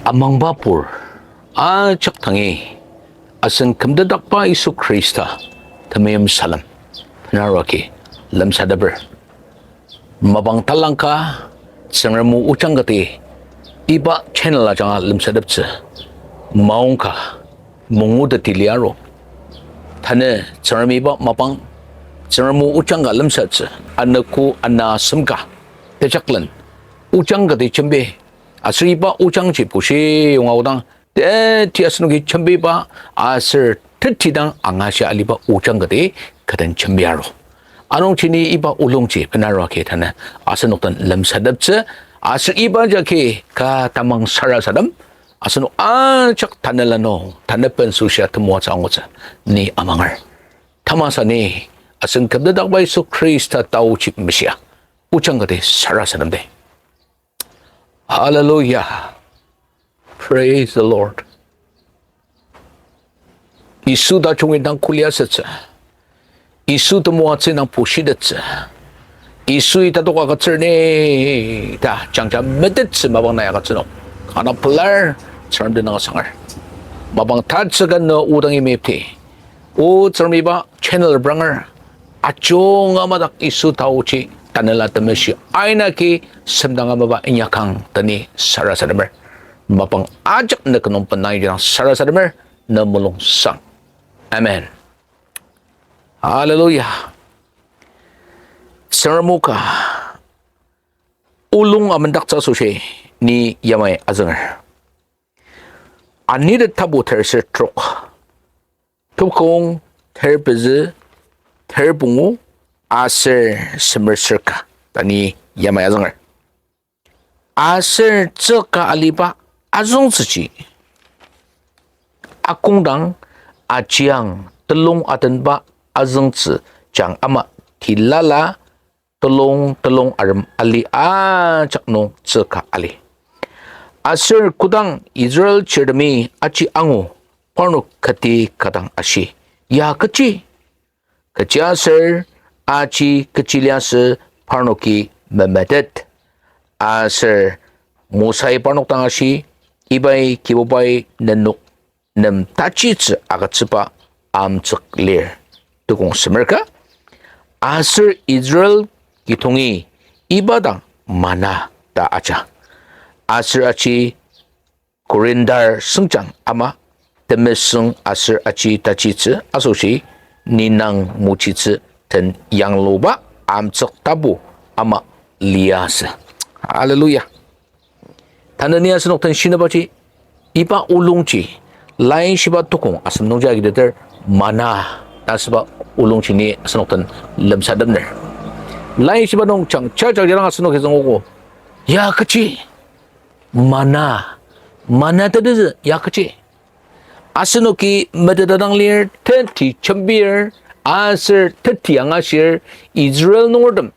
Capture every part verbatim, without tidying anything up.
Amangba pur, ajak tangi, asen kümtetdakba Yisu Khrista temeim salem benarua agi lemsateper. Mapang talangka, Tsüngrem o ojang kati, iba channel ajanga lemsateptsü maongka manguteti liaru. Tanü Tsüngrem iba mapang, Tsüngrem o ojang ka lemsateptsü, anogo ana semka, tejaklen, ojang kati jembi, aser iba ojangji pushi yonga aodang, teti asenoki jembiba, aser teti dang angashia aliba ojang kati, kü den jembi aru. Anungji ni iba olungji benarua agi tanü asenok den lemsateptsü, aser iba jagi kü tamang sarasadem, asenok ajak tanela nung, tanü bensushia temoatsü angutsü, ni amanger. Tamasa ni, asen kümtetdakba Yisu Khrista taoji meshia, ojang kati sarasademdi. Hallelujah. Praise the Lord. Yisu tajungi dang kuliasütsü. Yisu temoatsü dang pushitettsü. Yisui tatok agütsür ni ta jangja metettsü mapang nai agütsünung. Ana pelar, Tsüngrem tenüng asanger. Mapang tatsüka nü o dangi mepti. O Tsüngrem iba channel repranger, ajunga madak Yisu taoji Tanela Temeshi aina agi semdanga mapa inyakang ta ni sarasademer. Mapang ajak nü kü nung benai jidang sarasademer, ne mulung sang. Amen. Hallelujah. Tsüngrem o ka olung amendaktsü asoshi ni yamai azünger. Anitet tapu terser trok, tukong ter pezü, ter pungu, aser semer ser ka ta ni yamai azünger. Aser tsüka aliba azüngtsüji akongdang ajiang telung atenba azüngtsü jang ama tilala telung telung arem ali ajak nung tsüka ali. Aser kodang Israel chirtemi aji angu, parnok kati ka dang ashi, ya kechi? Kechiaser aji kechi liasü parnoki memetet. Aser Mosai parnok dang ashi, ibai Kibubai nenok nem tajitsü agütsüba amtsük lir. Tukong semer ka. Aser Israel kitongi iba dang mana ta aja. Aser aji korindar sengjang ama temesüng aser aji tajitsü asoshi ninang mojitsü den yangluba amtsük tapu ama liasü. Hallelujah. Tanü ni asenok den shinabaji, iba olungji, Laishiba tukong asem nungji agiteter mana ta asüba olungji ni asenok den lemsatemner. Laishiba nung jang jajak jidang asenoki züngogo, ya kechi? Mana, mana tetezü ya kechi? Asenoki meteta dang lir, teti jembir, aser teti angashir, Israel nungertem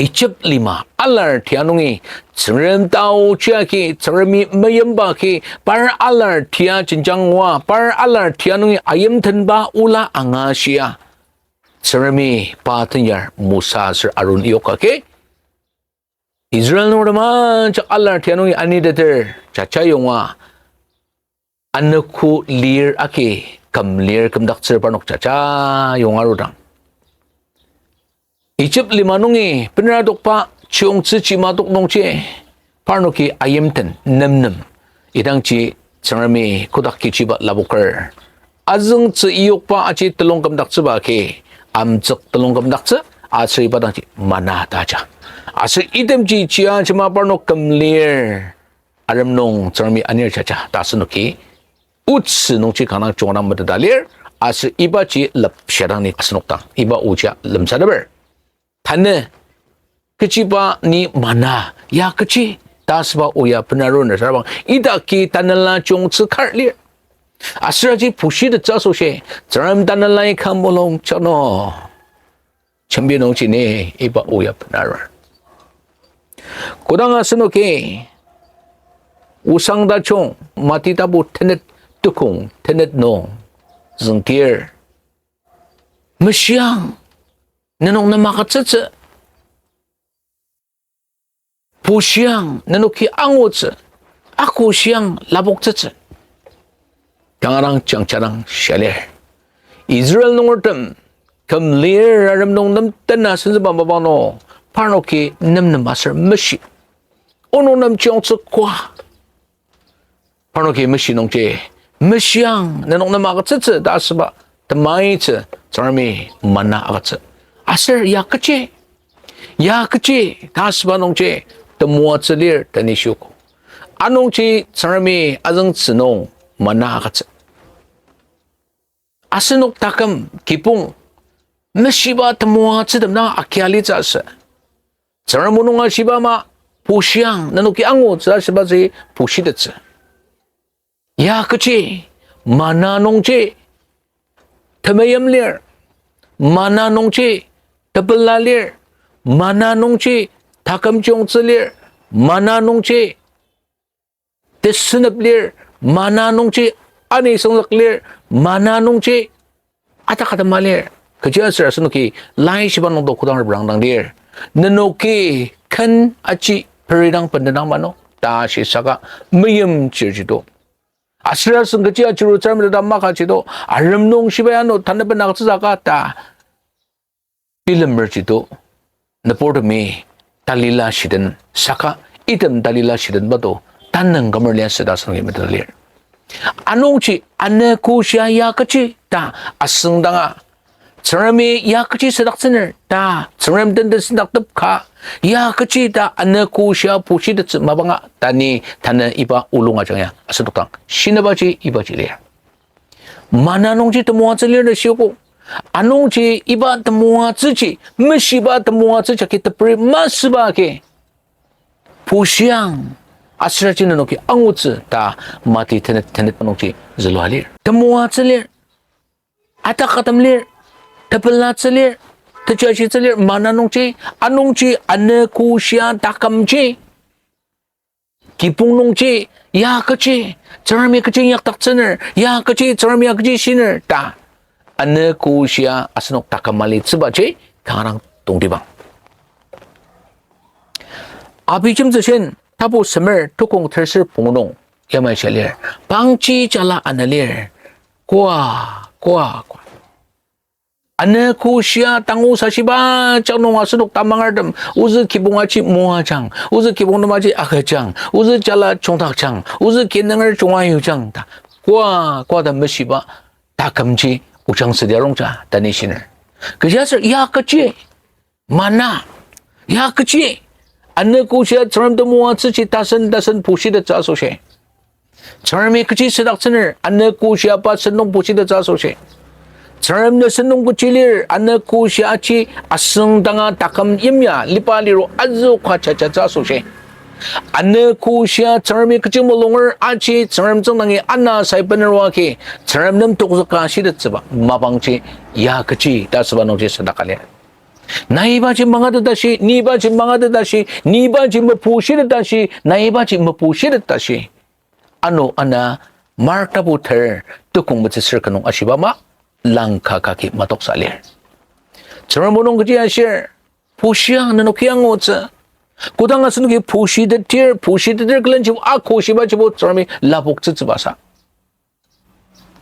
Egypt lima alar tia nungi, Tsüngrem taoji agi, Tsüngremi meyimba agi, par alar tia jenjang ngua, par alar tia nungi ayimtenba ola angashia, Tsüngremi pa tenyar Mosa aser Aron yok agi, Israel nungertem ajak alar tia nungi aniteter jaja yonga, anogo lir agi küm lir kümdaktsür parnok jaja yonga arudang, Egypt lima nungi benera adokba chiyongtsü chima tok nungji parnoki ayimten nemnem. Idangji Tsüngremi kotak kechiba lapoker, azüngtsü iyokba aji telung kümdaktsüba agi, amtsük telung kümdaktsü, aser iba dangji mana ta aja. Aser itemji chia jema parnok küm lir arem nung Tsüngremi anir jaja ta asenoki otsü nungji kanga junga dang meteta lir, aser ibaji lepshidang ni asenok dang iba oji lemsateper. Tanü, kechiba ni mana, ya kechi ta asüba o ya benaruner sarasadang, idaki tanela chiyongtsü kar lir. Aser aji pushitettsü asoshi, Tsüngrem tanelai ka mulung jano jembi nungji ni iba o ya benarur. Kodang asenoki Osang Tajung Mati tapu tenet tukong tenet nung züngdir, meshiang, nenok nem agütsütsü. Pushiang, nenoki angutsü. Ako shiang lapoktsütsü. Kanga dang jangja dang shia lir. Israel nungertem, küm lir arem nung nem tena senzüba mapang nung, parnoki nem nem aser meshi. Onok nem chiyongtsü koa. Parnoki meshi nungji, meshiang nenok nem agütsütsü ta asüba, temaitsü Tsüngremi manna agütsü. Aser ya kechi, ya kechi ta asüba nungji, temoatsü lir ta ni shiogo. Anungji Tsüngremi azüngtsü nung manna agütsü. Asenok taküm kibong meshiba temoatsütem dang akia litsü asü. Tsüngrem o nung ashiba ama, pushiang nenoki angutsü ashibaji pushitettsü. Ya kechi, manna nungji temeim lir, manna nungji tepela lir, manna nungji taküm chiyongtsü lir, manna nungji tesünep lir, manna nungji ani süngzük lir, manna nungji atakatema lir. Kechiaser asenoki laishiba nungdo kodang reprangdang lir, nenoki ken aji peridang bendendang mano ta shi saka meimchirjido. Aser asen kechi achiru Tsüngrem teta makajido, arem nung shibai ano tanü benaktsüsaka ta bilemerjido, nüburtemi talila shiden saka, item talila shidenba do tanüng kümer liasü ta asenoki metet lir. Anungji anogo shia ya kechi ta asüngdanga, Tsüngremi ya kechi südaktsüner ta Tsüngrem den den südaktepka, ya kechi ta anogo shia pushitettsü mapanga ta ni tanü iba olung ajanga asenok dang shinabaji ibaji lir. Manna nungji temoatsü lir ta shiogo. Anungji iba temoatsüji, meshiba temoatsüji agi teperi masüba agi pushiang, aser aji nenoki angutsü ta Mati tenet tenet nungji zülua lir. Temoatsü lir, atakatem lir, tepelatsü lir, tejashi tsü lir, manna nungji, anungji anogo shia takümji kibong nungji, ya kechi, Tsüngremi kechi inyakdaktsüner, ya kechi, Tsüngremi ya kechi shiner ta anogo shia asenok taküm alitsübaji kanga dang tongtibang. Abijemtsü shin tapu semer tukong terser pungu nung yamai shia lir, pangji jala ana lir, koa, koa, koa. Anogo shia tangu sashiba jak nung asenok tamangertem, ozü kibong aji moajang, ozü kibong nem aji agüjang, ozü jala jungdakjang, ozü kinunger junga yujang ta, koa, koa ta meshiba takümji ojang südi arungja ta ni shiner. Kechiaser ya kechi, manna, ya kechi, anogo shia Tsüngrem temoatsüji tasen tasen pushitettsü asoshi, Tsüngremi kechi südaktsüner anogo shia pa sentong pushitettsü asoshi, Tsüngrem ne sentong kechi lir anogo shia aji asüngdanga taküm yimya liba liro azüka jajatsü asoshi, anogo shia Tsüngremi kechi mulunger aji Tsüngrem tsüngdangi ana sai bener oa agi Tsüngrem nem tokzüka shitettsüba mapangji ya kechi ta asüba nungji südaka lir. Nai ibaji mangatet tashi, ni ibaji mangatet tashi, ni ibaji mepushitet tashi, nai ibaji mepushitet tashi. Ano ana Mark tapu ter tukong metsüsür ka nung ashiba ama langka kagi matoksa lir. Tsüngrem o nung kechi ashir, pushiang nenoki angutsü. Kodang asenoki pushitetir, pushitetir külenji akoshibajibo Tsüngremi lapoktsütsübasa.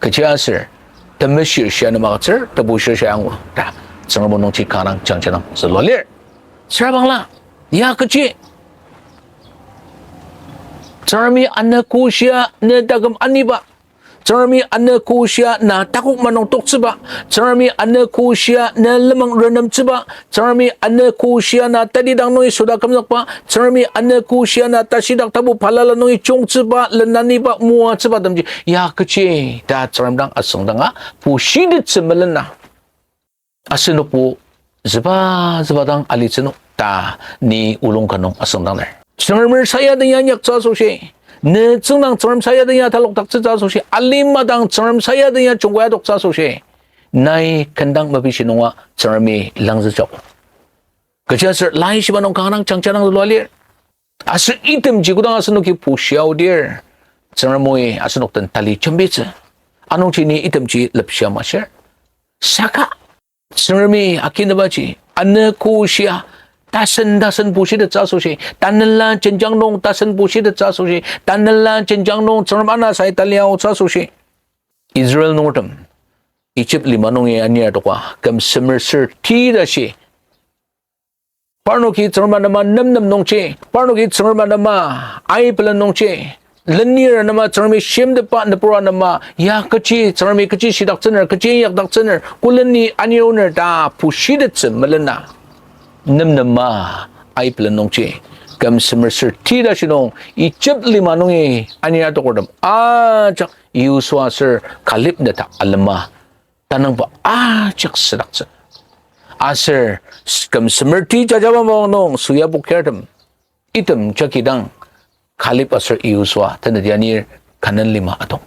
Kechiaser, temeshir shia nem agütsür, tebushir shia angu ta Tsüngrem o nungji kanga dang jangjang zülua lir. Süra bangla, ya kechi, Tsüngremi anogo shia ne taküm aniba, Tsüngremi anogo shia na takok manung toktsüba, Tsüngremi anogo shia ne lenmang renemtsüba, Tsüngremi anogo shia na tatidang nungi soda kümzükba, Tsüngremi anogo shia na tashidak tapu balala nungi jungtsüba, lenaniba, moatsüba temji ya kechi ta Tsüngrem dang asüngdanga pushitettsü melena asenokbo züba züba dang alitsü nung ta ni olung ka nung asüngdangner. Tsüngremer saya den ya inyaktsü asoshi, ne tsüngdang Tsüngrem saya den ya talokdaktsütsü asoshi, alima dang Tsüngrem saya den ya jungkai adoktsü asoshi, nai kendang mepishi nunga Tsüngremi langzüjak. Kechiaser laishiba nung kanga dang jangjang zülua lir. Aser itemji kodang asenoki pushia aodir, Tsüngrem oi asenok den tali jembitsü. Anungji ni itemji lepshia mashir. Saka Tsüngremi akinebaji, anogo shia Tasen tasen pushitettsü asoshi, tanela jenjang nung tasen pushitettsü asoshi, tanela jenjang nung Tsüngrem anasai taliaotsü asoshi. Israel nungertem Egypt lima nungi anir adoka küm semer ser ti tashi, parnoki Tsüngrem anema nemnem nungji, parnoki Tsüngrem anema aibelen nungji, lenir anema Tsüngremi shimtetba nübur anema ya kechi, Tsüngremi kechi shidaktsüner, kechi inyakdaktsüner, koleni anir oner ta pushitettsü melena nemnema aibelen nungji, küm semer ser ti tashi nung Egypt lima nungi anir adokertem ajak Yosua aser Kaleb neta alema tanangba ajak südaktsü. Aser küm semer ti jaja mapang nung soyapok yartem, item jagi dang Kaleb aser Yosua teneti anir Kanan lima atong.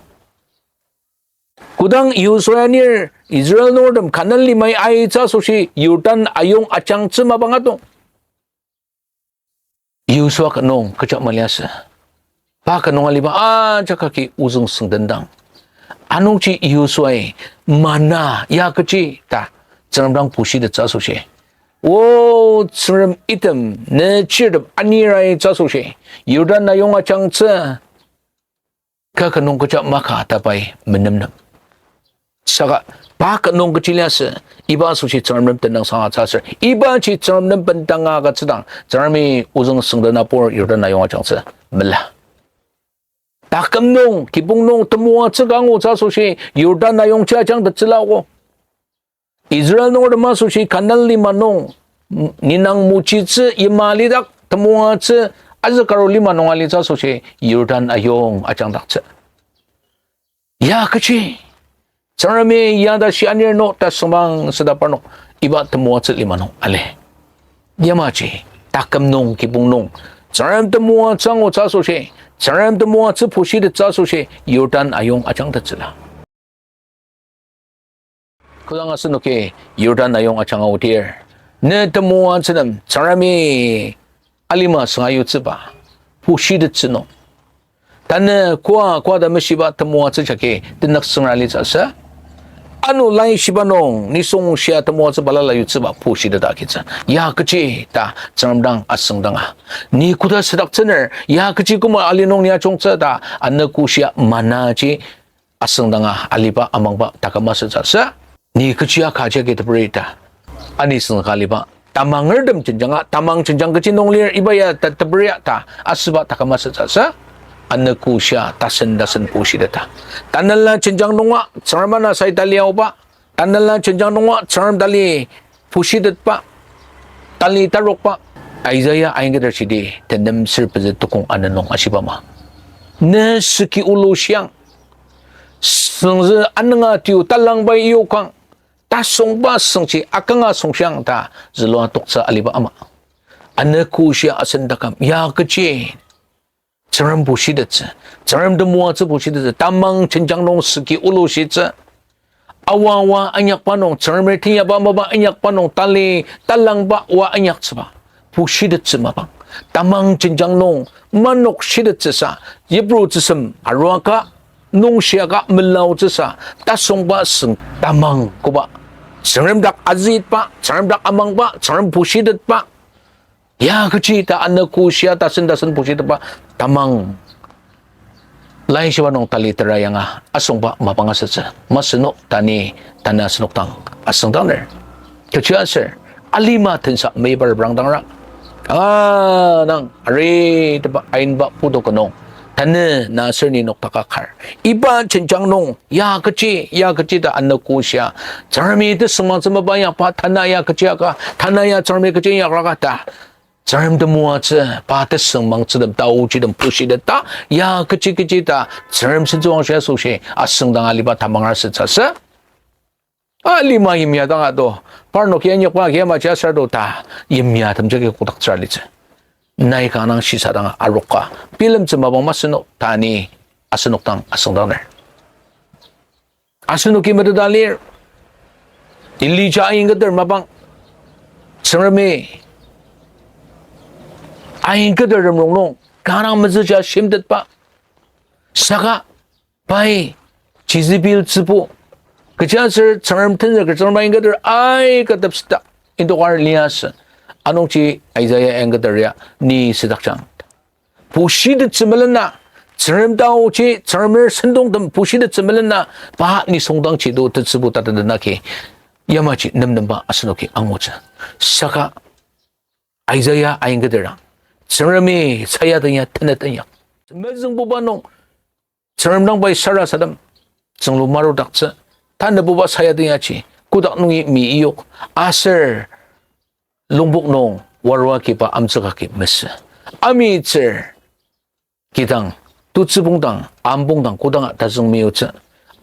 Kodang Yosua anir Israel nungertem Kanan limai aitsü asoshi Jordan ayong ajangtsü mapang atong. Yosua ka nung kecha maliasü. Pa ka nung aliba ajak agi ozüng süngdendang. Anungji Yosuai mana ya kechi ta Tsüngrem dang pushitettsü asoshi, O Tsüngrem, item ne chirtem anir aitsü asoshi Jordan ayong ajangtsü ka ka nung kecha maka ta pai menemnem. Saka pa ka nung kechi liasü, iba asoshi Tsüngrem nem tenüngsang atsü aser, ibaji Tsüngrem nem bendanga agütsüdang Tsüngremi ozüng süngden apur Jordan ayong ajangtsü mela. Taküm nung, kibong nung temoatsü ka angutsü asoshi Jordan ayongji ajangtettsüla ako. Israel nungertem asoshi Kanan lima nung, ninang mojitsü yima lidak temoatsü azükaru lima nung alitsü asoshi Jordan ayong ajangdaktsü. Ya kechi, Tsüngremi ya tashi anir no ta süngmang süda parnok iba temoatsü lima nung ali. Yamaji, taküm nung, kibong nung, Tsüngrem temoatsü angutsü asoshi, Tsüngrem temoatsü pushitettsü asoshi Jordan ayong ajangtettsüla. Kodang asenoki Jordan ayong ajanga aodir, ne temoatsü nem Tsüngremi alima sünga yutsüba pushitettsü nung, tanü koa koa ta meshiba temoatsü jagi tenük süngra litsü sü, ano laishiba nung nisung shia temoatsü balala yutsüba pushiteta agitsü. Ya kechi ta Tsüngrem dang asüngdanga, ni koda südaktsüner, ya kechi küma ali nung ni ajungtsü ta anogo shia manaji asüngdanga aliba amangba taküm asütsü sü, ni kechi aka jagi teperi ta anisüngzüka aliba tamangertem jenjanga, tamang jenjang kechi nung lir iba ya ta teperi ta asüba taküm asütsü sü, anogo shia tasen tasen pushiteta. Tanela jenjang nunga Tsüngrem anasai taliaoba, tanela jenjang nunga Tsüngrem tali pushitetba, tali tarokba. Isaiah aingketer shidi tenem ser pezü tukong ana nung ashiba ama, ne süki ulu shiang, süngzü anünga tiu talangbai yokang, tasongba süngji akanga songshiang ta zülua toktsü aliba ama, anogo shia asen taküm ya kechi Tsüngrem pushitettsü, Tsüngrem temoatsü pushitettsü, tamang jenjang nung süki ulu shitsü, awa oa inyakba nung, Tsüngremer tenyaba mapa inyakba nung tali talangba oa inyaktsüba pushitettsü mapang, tamang jenjang nung manok shitettsüsa, yiprutsüsem aruaka, nungshiaka melaotsüsa, tasongba süng tamang koba, Tsüngrem dak azüitba, Tsüngrem dak amangba, Tsüngrem pushitetba, ya kechi ta anogo shia tasen tasen pushitetba tamang laishiba nung tali tera yanga asongba mapang asütsü masü no ta ni tanü asenok dang asüngdangner. Kechiaser alima tensa meibar brangdangra, kanga nang ariteba ainba putu ka nung, tanü na aser ni noktaka kar, iba jenjang nung ya kechi, ya kechi ta anogo shia, Tsüngremi tesüngmangtsü mapa inyakba, tanü ya kechi aka, tanü ya Tsüngremi kechi inyakraka ta Tsüngrem temoatsü, pa tesüngmangtsütem, taochitem pushiteta, ya kechi kechi ta Tsüngrem sentsüwangshi asoshi asüngdang aliba tamang asütsü sü, alima yimya dang ato, parnok ya inyakba agi yamaji aser ato ta yimyatem jagi kodaktsüra litsü. Nai kanga nang shisadanga aroka bilemtsü mapang masü no ta ni asenok dang asüngdangner. Asenoki meteta lir, Elija aingketer mapang, Tsüngremi aingketer temrong nung kanga mezüja shimtetba, saka pai Jezebel tsübu, kechiaser Tsüngrem tenzüker Tsüngrem aingketer aikatepseta indokar liasü, Anungji Isaiah ayongketer ya ni südakjang. Pushitettsü melena, Tsüngrem taoji, Tsüngremer sentongtem pushitettsü melena, pa nisungdangji to tetsübu tatendenagi, yamaji nemnemba asenoki angutsü. Saka Isaiah ayongketer dang, Tsüngremi sayaden ya tenet inyak. Mezüngbuba nung, Tsüngrem dang pai sarasadem, tsünglu marudaktsü, tanabuba sayaden yaji, kotak nungi mi iyok, aser Longpok nung warua kiba amtsükagi mesü. Amitsür kidang, tutsübongdang, ambongdang, kodanga tazüng meyutsü.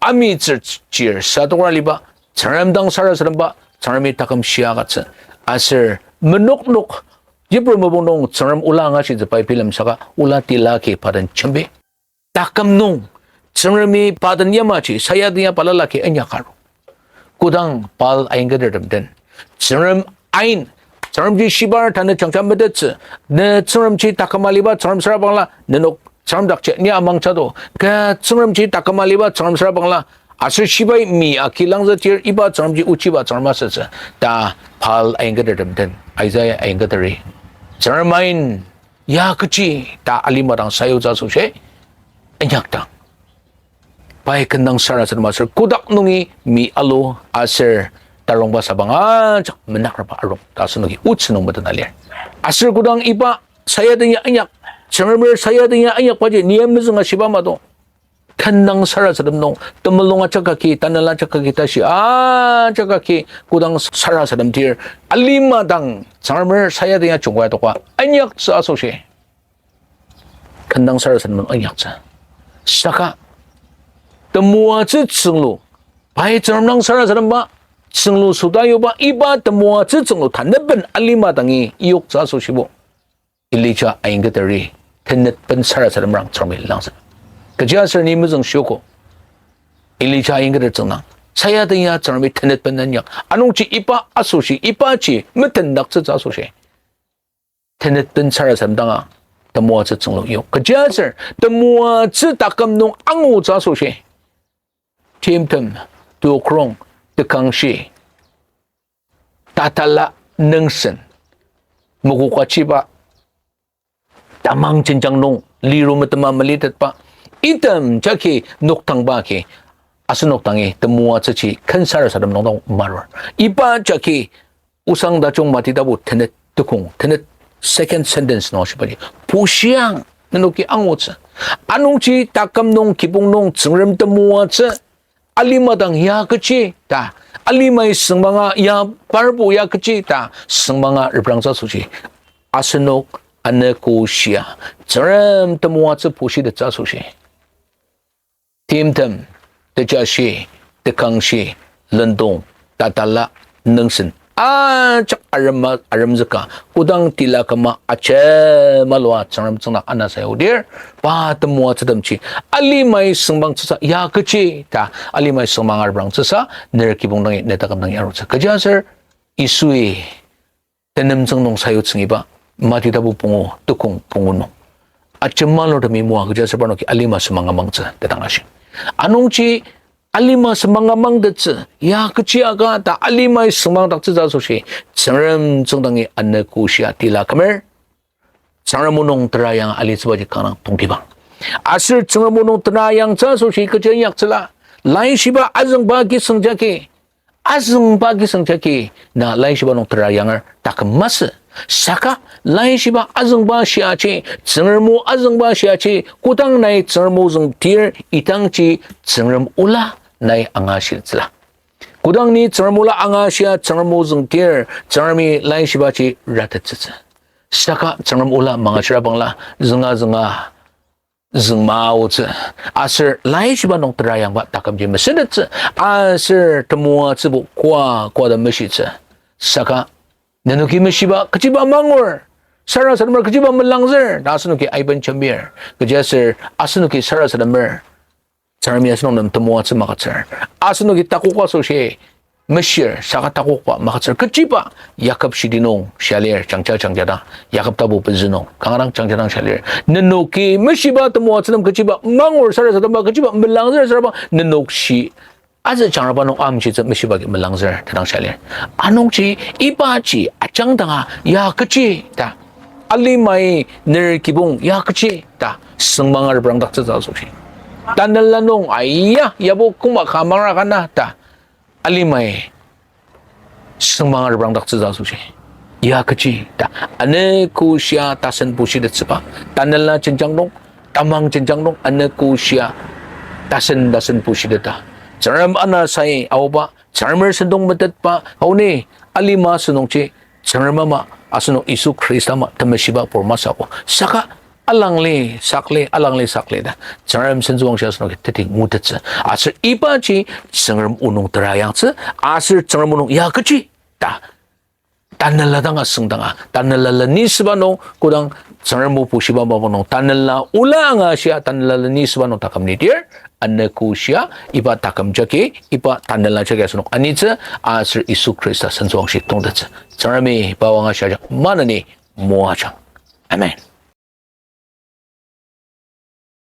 Amitsür chir sadokra liba, Tsüngrem dang sarasademba, Tsüngremi taküm shiakatsü. Aser menoknok, yipru mopung nung Tsüngrem ola angashitsü pai bilem saka, ola tila agi pa den jembi. Taküm nung, Tsüngremi pa den yamaji, sayaden ya balala agi inyaka aru. Kodang Baal ayongketertem den, Tsüngrem ain, Tsüngremji shibar tanü jangja metettsü, ne Tsüngremji taküm aliba Tsüngrem sürabangla, nenok Tsüngrem dakji ni amangja do, ka Tsüngremji taküm aliba Tsüngrem sürabangla, aser shibai mi aki langzütir iba Tsüngremji ochiba Tsüngrem asütsü, ta Baal ayongketertem den, Isaiah ayongketeri, Tsüngrem ain, ya kechi ta alima dang sayutsü asoshi inyakdang, pai kendang sarasadema aser kotak nungi mi alu aser tarongba sabang ajak menakraba arung ta asenoki otsü nung metena lir. Aser kodang iba sayaden ya inyak, Tsüngremer sayaden ya inyakbaji ni ya mezüng ashiba mado. Kendang sarasadem nung, temulung ajak agi, tanela ajak agi tashi ajak agi kodang sarasademdir, alima dang Tsüngremer sayaden ya jungkai adoka inyaktsü asoshi kendang sarasadem nung inyaktsü. Saka temoatsü tsünglu, pai Tsüngrem dang sarasademba, tsünglu süta yuba iba temoatsü tsünglu taneben alima dangi iyoktsü asoshibo Elija ayongketeri tenetben sarasademrang Tsüngremi langzü. Kechiaser ni mezüng shiogo, Elija ayongketer tsüngdang sayaden ya Tsüngremi tenetben inyak. Anungji iba asoshi, ibaji metendaktsütsü asoshi tenetben sarasadem danga temoatsü tsünglu yok. Kechiaser temoatsü taküm nung angutsü asoshi timtem, tokrong, tekangshi, tatala, nüngsen, mokokachiba, tamang jenjang nung liru metema melitetba, item jagi noktangba agi asenok dangi temoatsüji ken sarasadem nung dang marur. Iba jagi Osang Tajung Mati tapu tenet tukong, tenet second sentence nung ashibaji, pushiang nenoki angutsü. Anungji taküm nung, kibong nung Tsüngrem temoatsü alima dang ya kechi ta, alimai süngmanga ya parbo ya kechi ta süngmanga reprangtsü asoshi, asenok anogo shia Tsüngrem temoatsü pushitettsü asoshi timtem, tejashi, tekangshi, lendong, tatala, nüngsen ajak arema, aremzüka, kodang tila küma ajemalua Tsüngrem tsüngdak ana sayudir, pa temoatsütemji alimai süngmangtsüsa ya kechi ta alimai süngmanga reprangtsüsa ner kibong dangi, ne taküm dangi arutsü. Kechiaser Yisui tenemtsüng nung sayutsüngiba, Mati tapu pungu, tukong pungu nung, ajemalurtemi moa kechiaser parnoki alima semang amangtsü ta dang ashi. Anungji alima semang amangtettsü ya kechi aka ta alimai süngmangdaktsütsü asoshi Tsüngrem tsüngdangi anogo shia tila kümer, Tsüngrem o nung tera yanga alitsübaji kanga tongtibang. Aser Tsüngrem o nung tera yangtsü asoshi kechi inyaktsüla, laishiba azüngba kisüng jagi, azüngba kisüng jagi na laishiba nung tera yanger taküm masü. Saka laishiba azüngba shiaji, Tsüngrem o azüngbaji kodang nai Tsüngrem o züngdir idangji Tsüngrem ola nai angashitsüla. Kodang ni Tsüngrem ola angashia Tsüngrem o züngdir, Tsüngremi laishibaji ratettsütsü. Saka Tsüngrem ola mangashirabangla zünga zünga züngmaotsü. Aser laishiba nung tera yangba takümji mesütettsü. Aser temoatsübo koa koa ta meshitsü. Saka nenoki meshiba kechiba mangur, sarasademer kechiba melangzür ta asenoki aiben jembir. Kechiaser asenoki sarasademer, Tsüngremi asenok nem temoatsü magütsür. Asenoki takok asoshi meshir, saka takokba magütsür. Kechiba Yakob shidi nung shia lir, jangja jangja dang, Yakob tapu pezü nung kanga dang jangja dang shia lir. Nenoki meshiba temoatsü nem kechiba mangur, sarasademba kechiba melangzür sürabang nenok shi azü jangraba nung amshitsü meshiba agi melangzür ta dang shia lir. Anungji ibaji ajangdanga ya kechi ta, alimai ner kibong ya kechi ta süngmanga reprangdaktsütsü asoshi, tanela nung aya yabo koma ka mangra kana ta alimai süngmanga reprangdaktsütsü asoshi, ya kechi ta, anogo shia tasen bushitettsüba, tanela jenjang nung, tamang jenjang nung anogo shia tasen tasen bushiteta, Tsüngrem anasai aoba, Tsüngremer sentong metetba aoni, alima asünungji Tsüngrem ama, asenok Yisu Khrista ama temeshiba pur masü ako. Saka alangli sakli, alangli sakli ta Tsüngrem sentsüwangshi asenoki teti ngutettsü. Aser ibaji Tsüngrem o nung tera yangtsü, aser Tsüngrem o nung ya kechi ta tanela dang asüngdanga, tanela lenisüba nung kodang Tsüngrem o bushiba mapang nung tanela ola angashia, tanela lenisüba nung taküm lidir, anogo shia iba taküm jagi, iba tanela jagi asenok anitsü, aser Yisu Khrista sentsüwangshi tongtettsü. Tsüngremi pa o angashia ajak maneni moajang. Amen.